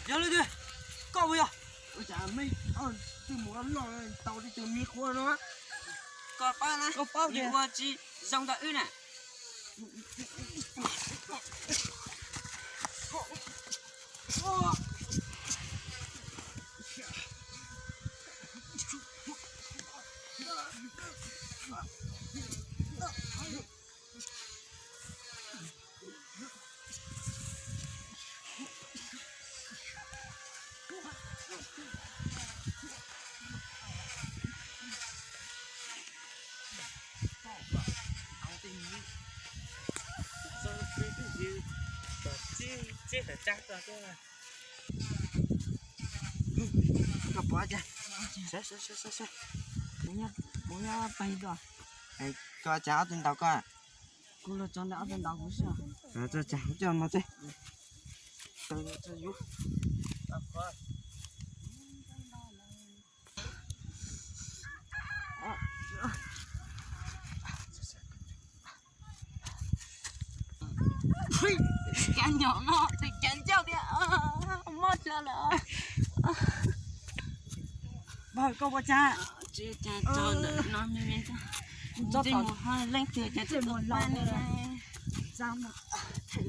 Yog li, koj puas yog? Ua cas mej twb mus loj loj tau tej tus me qhua no? Koj paub na, nws ua tsis zoo rau wb na. Koj pom cas? Kuv nyob pem dua. Koj cas ob tug ntaus koj? Kuv los tso ntawm ob tug ntaus kuv xwb. Coj mus teb. Cov nyom no tus cov ncauj tiag, mob dlawg lawm. Npawg, koj ua cas? Tsis ua cas, tso ntawm no me me. Kuv tso tom leej twg ces mus los, tsa mus them